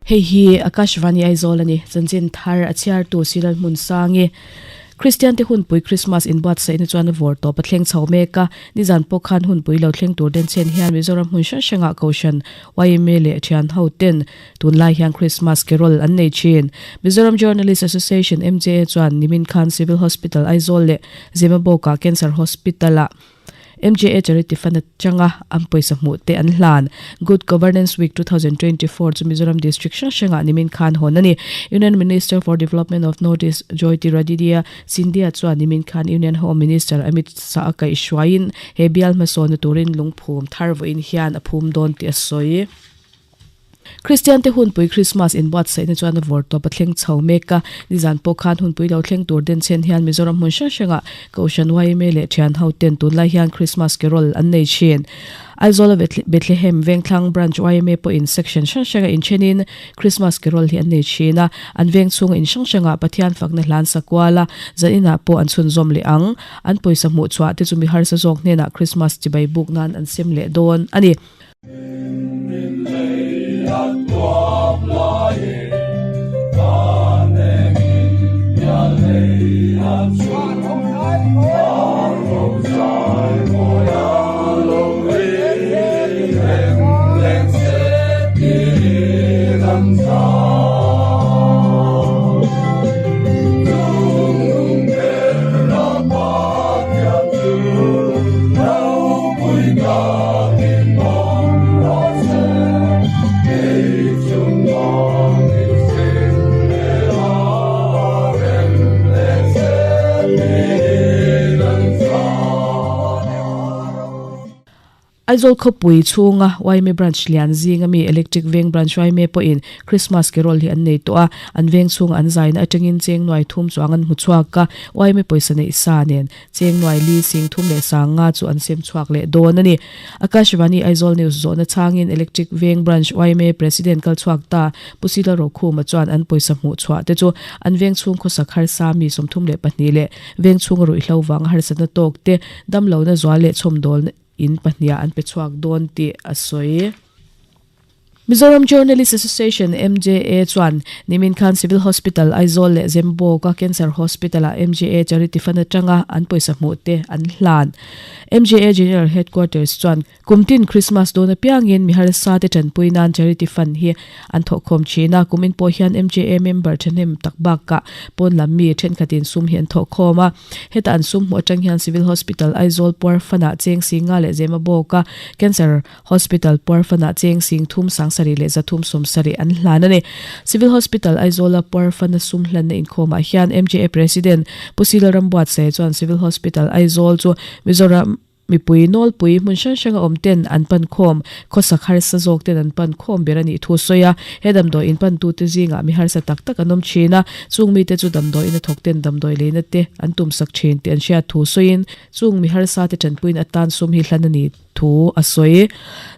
Hei hi Akashvani Aizawl a ni. Chanchin thar a chhiartu Silal Hmunsangi. Kristian te hunpui Krismas inbuatsaihna chuan a vawr tawp a thleng chho mek a. Nizan pawh khan hunpui lo thleng tur den chen hian Mizoram hmun hrang hrangah Kohhran, yma leh thian ho ten tunlai hian Krismas carol an nei thin. Mizoram Journalist Association, MJA, chuan nimin khan Civil Hospital Aizawl leh Zemabawkah Cancer Hospital-ah MJA Charity Fund atanga an pawisa hmuh te an hlan. Good Governance Week 2024 chu Mizoram District hrang hrangah nimin khan hawn a ni. Union Minister for Development of North East Jyotiraditya Scindia chuan nimin khan Union Home Minister Amit Shah a kaihhruaiin he bial hmasawnna turin lungphum thar vawiin hian a phum dawn tih a sawi. Kristian te hunpui Krismas inbuatsaihna chuan a vawr tawp a thleng chho mek a, nizan pawh khan hunpui lo thleng tur denchhen hian Mizoram hmun hrang hrangah Kohhran yma leh thian ho ten tunlai hian Krismas carol an nei thin. Aizawl a Bethlehem Vengthlang Branch yma pawhin section hrang hranga inthenin Krismas carol hi an nei thin a, an veng chhunga in hrang hrangah Pathian fakna hlan sakuala zaninah pawh an chhunzawm leh ang. An pawisa hmuhchhuah te chu mi harsa zawk hnenah Krismas chibai buk nan an sem leh dawn a ni. Aizawl khawpui chhunga yma Branch lian zinga mi Electric Veng Branch yma pawhin Christmas carol hi an nei tawh a, an veng chhunga an zaina atangin cheng nuai thum chuang an hmu chhuak a, yma pawisa neih sa nen Cheng nuai li sing thum leh sang nga chu an sem chhuak leh dawn a ni. Akashvani Aizawl News zawhna chhangin Electric Veng Branch yma President kal chhuak ta Pu Sila Rokhuma chuan an pawisa hmuh chhuah te chu an veng chhung khawsak harsa mi 32 leh veng chhunga ruihhlo vanga harsatna tawk te damlohna zual leh chhawmdawlna in pahniha an pe chhuak dawn tih a sawi. Mizoram Journalist Association, MJA, chuan nimin khan Civil Hospital, Aizawl leh Zembawka Cancer Hospital-ah MJA Charity Fund atanga an pawisa hmuh te an hlan. MJA General Headquarters chuan kum tin Christmas dawn apiangin mi harsa te tanpui nan Charity Fund hi an thawhkhawm thin a, kumin pawh hian MJA member thahnem tak bakah pawn lam mi thenkhatin sum hi an thawhkhawm a. Heta an sum hmuh atang hian Civil Hospital, Aizawl puar fund-ah cheng singa leh Zemabawka Cancer Hospital puarfanah cheng sing thum sang sarih leh zathum sawm sarih an hlan a ni. Civil Hospital Aizawla puarfana sum hlanna inkhawmah hian MJA President Pu Sila Rambuatsaia chuan Civil Hospital Aizawl chu Mizoram mipui nawlpui hmun hrang hranga awm ten an pan khawm, khawsak harsa zawk ten an pan khawm ber a nih thu a sawi a. He damdawi in pantute zingah mi harsa tak tak an awm thin a, chung mite chu damdawi in a thawk ten damdawi leina te an tumsak thin tih an hriat thu sawiin chung mi harsa te tanpuiin atan sum hi hlan a ni. thu a sawi.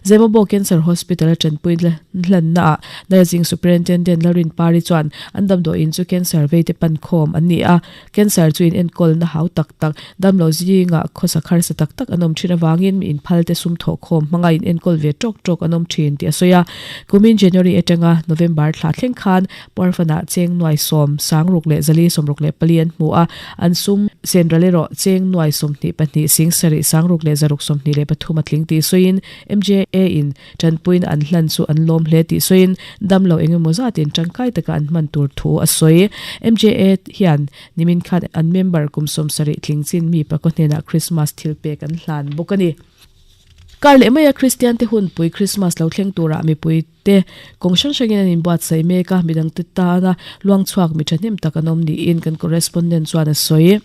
Zemabawk Cancer Hospital a tanpui hlannaah Nursing Superintendent Lalrinpari chuan an damdawiin chu cancer veite pan khawm an ni a, cancer chu in enkawlna hau tak tak, damlo zingah khawsak harsa tak tak an awm thin avangin mi inphal te sum thawh khawm hmanga in enkawl ve tawk tawk an awm thin tih a sawi a. Kumin January atanga November thla thleng khan Puarfanah cheng nuai sawm sang ruk leh zali sawmruk leh pali an hmu a, an sum senral erawh cheng nuai 22 sing sarih sang ruk leh zaruk 23 a tling tih sawiin MJA in tanpuina an hlan chu an lawm hle tih sawiin damlo eng emaw zatin tangkai taka an hman tur thu a sawi. MJA hian nimin khan an member kum 70 tling chin mi pakua hnenah Krismas thil pek an hlan bawk a ni. Kar leh maia Kristian te hunpui Krismas lo thleng turah mipui te kawng hrang hrangin an inbuatsaih mek a, midangte tana luang chhuak mi thahnem tak an awm niin kan correspondent chuan a sawi.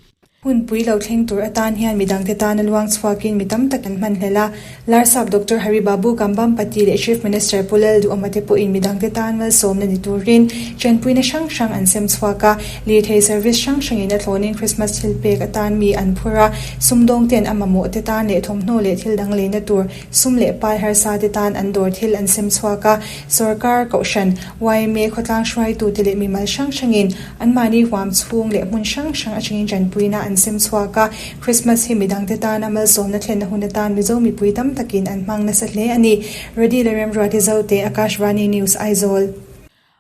Hunpui lo thleng tur atan hian midangte tana luang chhuakin mi tam tak an hman hlel a, Larsap Doctor Hari Babu Kambhampati leh Chief Minister Pu Lalduhawma te pawhin midangte tan malsawmna ni turin tanpuina hrang hrang an sem chhuak a, lirthei service hrang hrangin a thlawnin Christmas thil pek atan mi an phur a, sumdawng ten a mamawh te tan leh thawmhnaw leh thil dang leina tur Sum leh pai harsa te tan an dawr thil an sem chhuak a, sorkar, kohhran, yma, khawtlang hruaitute leh mimal hrang hrangin anmahni huam chhung leh hmun hrang hrang atangin tanpuina an sem chhuak a. Christmas hi midangte tana malsawmna thlenna hun atan Mizo mipui tam takin an hmang nasa hle a ni. Redi Leremruati Zote, Akashvani News, Aizawl.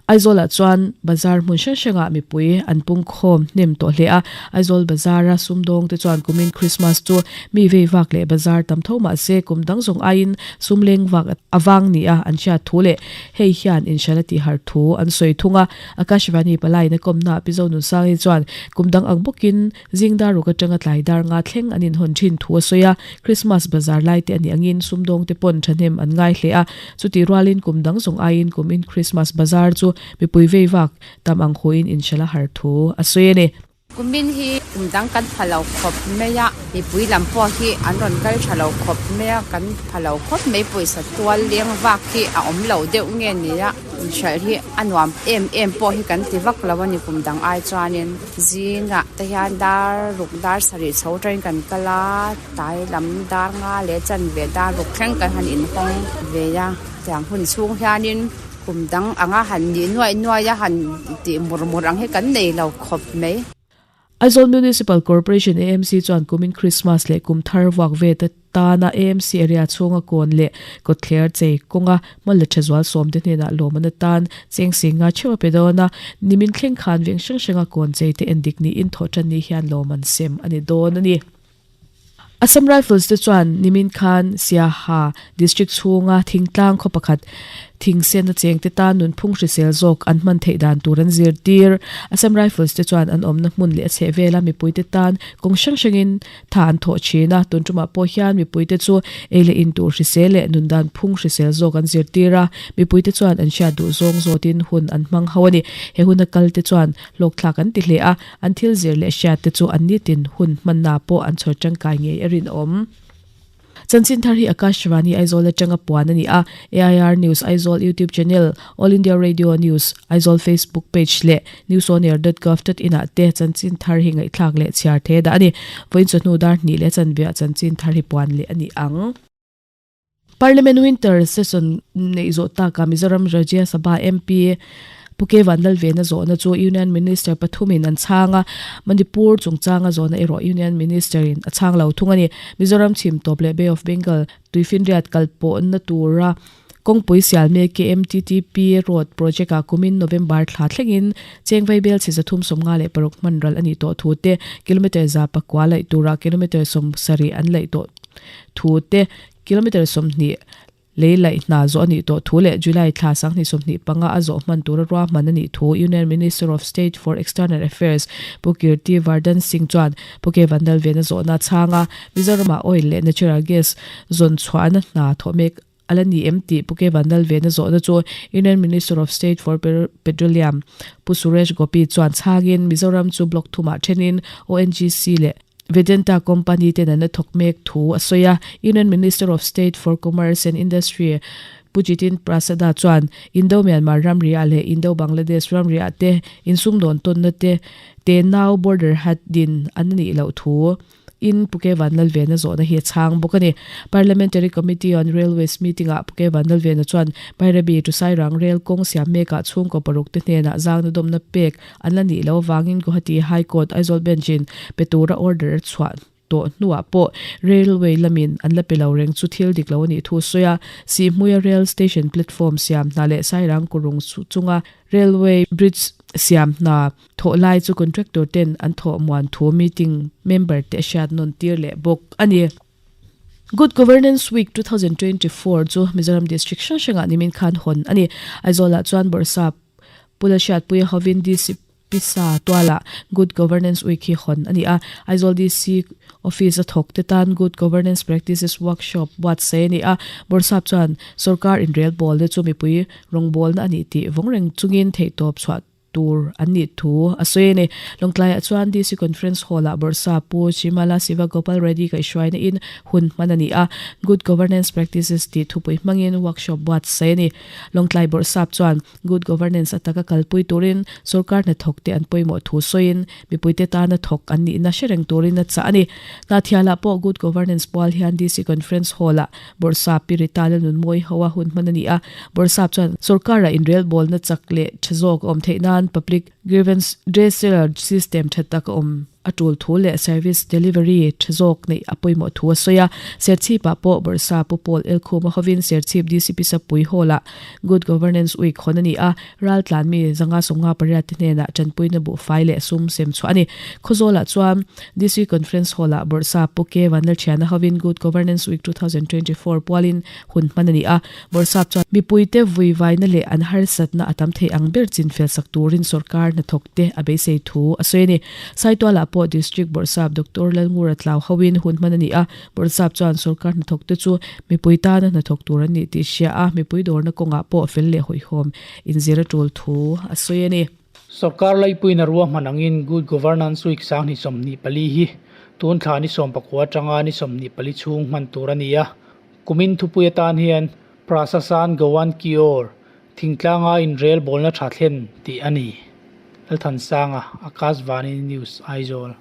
Aizawlah chuan bazar hmun hrang hrangah mipui an pungkhawm hnem tawh hle a, Aizawl bazara sumdawng te chuan kumin Christmas chu mi vei vak leh bazar tam tho mah se kum dang zawng aiin sum leng vak a vang nia an hriat thu leh hei hian inhriat a tih har thu an sawi thung a. Akashvani Palaina kawmna Pi Zonunsangi chuan kum dang ang bawkin Zing dar ruk atanga tlai dar nga thleng an inhawn thin thu a sawi a, Christmas bazar lai te a nih angin sumdawng te pawn thahnem an ngai hle a, chutih rualin kum dang zawng aiin kum in Christmas bazar chu mipui vei vak tam ang huin inhralh a har thu a sawi a ni. Kumin hi kum dang kan pha lo khawp mai a, mipui lam pawh hi an rawn kal tha lo khawp mai a, kan pha lo khawp mai pawisa tual leng vak hi a awm lo deuh nge ni a. Inhralh hi a nuam em em pawh hi kan ti vak lo a ni kum dang ai chuanin zingah te hian dar ruk dar sarih chho atangin kan kal a tlai lam dar nga leh chanve dar ruk thleng kan han inhawng ve a tiang hun chhung hianin kum dang anga han nih nuaih nuaih a han tih mur mur ang hi kan nei lo khawp mai. Aizawl Municipal Corporation, AMC, chuan kumin Krismas leh kum thar vuak vet atana AMC area chhunga kawn leh kawtthler chei kawnga hma la tha zual sawmte hnenah lawm an atan cheng sing nga theuh a pe dawn a, nimin thleng khan veng hrang hranga kawn chei te endik niin thawh tan ni hian lawm an sem a ni dawn a ni. Assam Rifles te chuan nimin khan Siaha District chhunga thingtlang khaw pakhat thingsen a chengte tan nunphung hrisel zawk an hman theih dan tur an zirtir. Assam Rifles te chuan an awmna hmun leh a chhehvela mipuite tan kawng hrang hrangin tha an thawh thin a, tun tumah pawh hian mipuite chu ei leh in tur hrisel leh nundan phung hrisel zawk an zirtir a, mipuite chuan an hriat duh zawng zawtin hun an hmang ho a ni. He huna kalte chuan hlawkthlak an ti hle a, An thil zir leh hriat te chu an nitin hun hmanna pawh an chhawr tangkai ngei a rinawm. Chanchin thar hi Akashvani Aizawl atanga puan a ni a, AIR News Aizawl YouTube channel, All India Radio News Aizawl Facebook page leh newsonair.gov.in ah te chanchin thar hi ngaihthlak leh chhiar the dah a ni. Vawiin chawhnu dar hnih leh chanveah chanchin thar hi puan leh a ni ang. Parliament Winter Session neih zawh takah Mizoram Rajya Sabha MP Pu K Vanlalvena zawhna chu Union Minister pathumin an chhang a, Manipur chungchanga zawhna erawh Union Minister in a chhang lo thung a ni. Mizoram chhim tawp leh Bay of Bengal tuifinriat kalpawhna tura kawngpui sial mek KMTTP Road Project ah kumin November thla thlengin chengvei bel chhe 356 hman ral a nih tawh thu te, kilometre 109 laih turah kilometre 70 an laih tawh thu te, Kilometre 20 lei laih hna zawh a nih tawh thu leh July thla 2025 a zawh hman tura ruahman a nih thu Union Minister of State for External Affairs Pu Kirti Vardhan Singh chuan Pu K Vanlalvena zawhna a chhang a, Mizoramah oil leh natural gas zawn chhuahna hna thawh mek a la ni em tih Pu K Vanlalvena zawhna chu Union Minister of State for Petroleum Pu Suresh Gopi chuan chhangin Mizoram chu block thumah thenin ONGC leh Vedanta company ten an la thawk mek thu a sawi a. Union Minister of State for Commerce and Industry Pu Jitin Prasada chuan Indo-Myanmar ramriah leh Indo-Bangladesh ramriah te insumdawn tawnna te tenau border hat din an nih loh thu in Pu K Vanlalvena zawhna hi a chhang bawk a ni. Parliamentary Committee on Railways meeting ah Pu K Vanlalvena chuan Bairabi to Sairang rail kawng siam mekah chhungkaw paruk te hnenah zangna dawmna pek An la nih loh avangin Guwahati High Court Aizawl Bench in pe tura order a chhuah tawh hnuah pawh Railway lamin an la pe lo reng chu thil dik lo a nih thu a sawi a. Sihhmuia Rail Station platform siam hna leh Sairang Kurung chunga Railway Bridge siam hna thawh lai chu contractor ten an thawh muan thu meeting member te a hriat nawn tir leh bawk a ni. Good Governance Week 2024 chu Mizoram District hrang hrangah nimin khan hawn a ni. Aizawlah chuan Bawrhsap Pu Lalhriatpuia hovin DC Pisa tualah Good Governance Week hi hawn a ni a. Aizawl DC Office a thawk te tan Good Governance Practices Workshop buatsaih a ni a. Bawrhsap chuan sorkar inrelbawlna chu mipui rawngbawlna a nih tih vawng reng chungin theihtawp chhuah tur an nih thu a sawi a ni. Lawngtlaiah chuan DC Conference Hall-ah Bawrhsap Pu Chimala Siva Gopal Reddy kaihhruaina in hun hman a ni a. Good Governance Practices tih thupui hmangin workshop buatsaih a ni. Lawngtlai Bawrhsap chuan Good Governance ataka kalpui turin sorkar hnathawk te an pawimawh thu sawiin mipuite tana thawk an nihna hre reng turin a chah a ni. Hnathialah pawh Good Governance pual hian DC Conference Hall-ah Bawrhsap Pi Rita Lalnunmawi hoa hun hman a ni a. Bawrhsap chuan sorkara inrelbawlna chak leh tha zawk a awm theih nan Public Grievance Redressal System tha tak a awm. a tul thu leh service delivery tha zawk neih a pawimawh thu a sawi a. Serchhip ah pawh Bawrhsa Pu Paul Elkhuma hovin Serchhip DCP Sapui Hall ah Good Governance Week hawn a ni a, raltlan mi 558 te hnenah tanpuina buhfai leh sum sem chhuah a ni. Khawzawlah chuan DC Conference Hall ah Bawrhsa Pu K Vanlalthiana hovin Good Governance Week 2024 pualin hun hman a ni a, Bawrhsap chuan mipuite vuivaina leh an harsatna a tam thei ang ber chinfel sak turin sorkar hnathawk te a beisei thu a sawi a ni. Saitualah pawh District Bawrhsap Doctor Lalngura Tlau hoin hun hman a ni a, Bawrhsap chuan sorkar hnathawk te chu mipui tana hnathawk tur an nih tih hria a, mipui dawrna kawngah pawh fel leh hawihhawm inzir a tul thu a sawi a ni. Sorkar laipuiin a ruahman angin Good Governance Week 2024 hi tun thla ni 19 atanga ni 24 chhung hman tur a ni a. Kumin thupui atan hian Prasasan Goan Ki Or, Thingtlanga inrel bawlna tha thlen tih a ni. Lalthansanga, Akashvani News, Aizawl.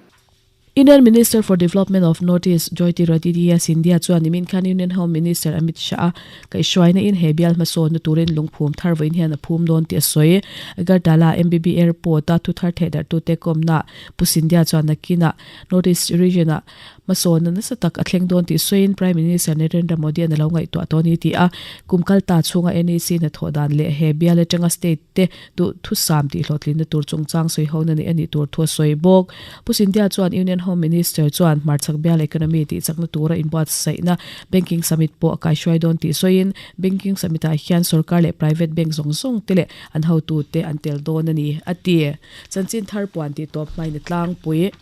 Union Minister for Development of North East Jyotiraditya Scindia chuan nimin khan Union Home Minister Amit Shah a kaihhruaina in he bial hmasawnna turin lungphum thar vawiin hian a phum dawn tih a sawi. Agartala MBB Airport a thuthar thehdarhtute kawmna Pu Scindia chuan nakinah North East Region ah Hmasawnna nasa tak a thleng dawn tih sawiin Prime Minister Narendra Modi-a'n a lo ngaihtuah tawh a ni ti a, kum kal ta chhunga NEC hnathawh dan leh he bial atanga state te duh thusam tih hlawhtlinna tur chungchang sawihona neih a nih tur thu a sawi bawk. Pu Scindia chuan Union Home Minister chuan hmarchhak bial economy tih chakna tura inbuatsaihna Banking Summit pawh a kaihruai dawn tih sawiin Banking Summit-ah hian sorkar leh private bank zawng zawng te leh an hotute an tel dawn a ni, a ti. Chanchin thar puan tih tawp hmain a tlangpui.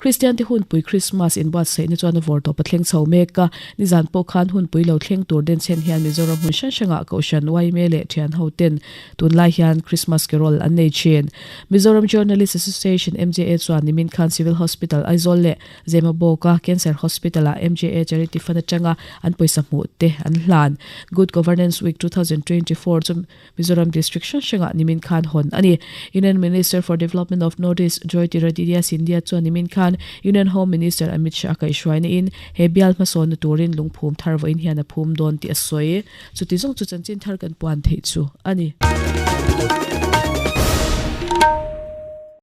Kristiante hunpui Krismas inbuatsaihna chuan a vawr tawp a thleng chho mek a, nizan pawh khan hunpui lo thleng tur denchhen hian Mizoram hmun hrang hrangah Kohhran yma leh thian ho ten tunlai hian Krismas Carol an nei thin. Mizoram Journalist Association, MJA, chuan nimin khan Civil Hospital Aizawl leh Zemabawka Cancer Hospital-ah MJA Charity Fund atanga an pawisa hmuh te an hlan. Good Governance Week 2024 chu Mizoram District hrang hrangah nimin khan hawn a ni. Union Minister for Development of North East Jyotiraditya Scindia chuan nimin khan Union Home Minister Amit Shah kaihhruaina in he bial hmasawnna turin lungphum thar vawiin hian a phum dawn tih a sawi. Chuti zawng chu chanchin thar kan puan theih chu a ni.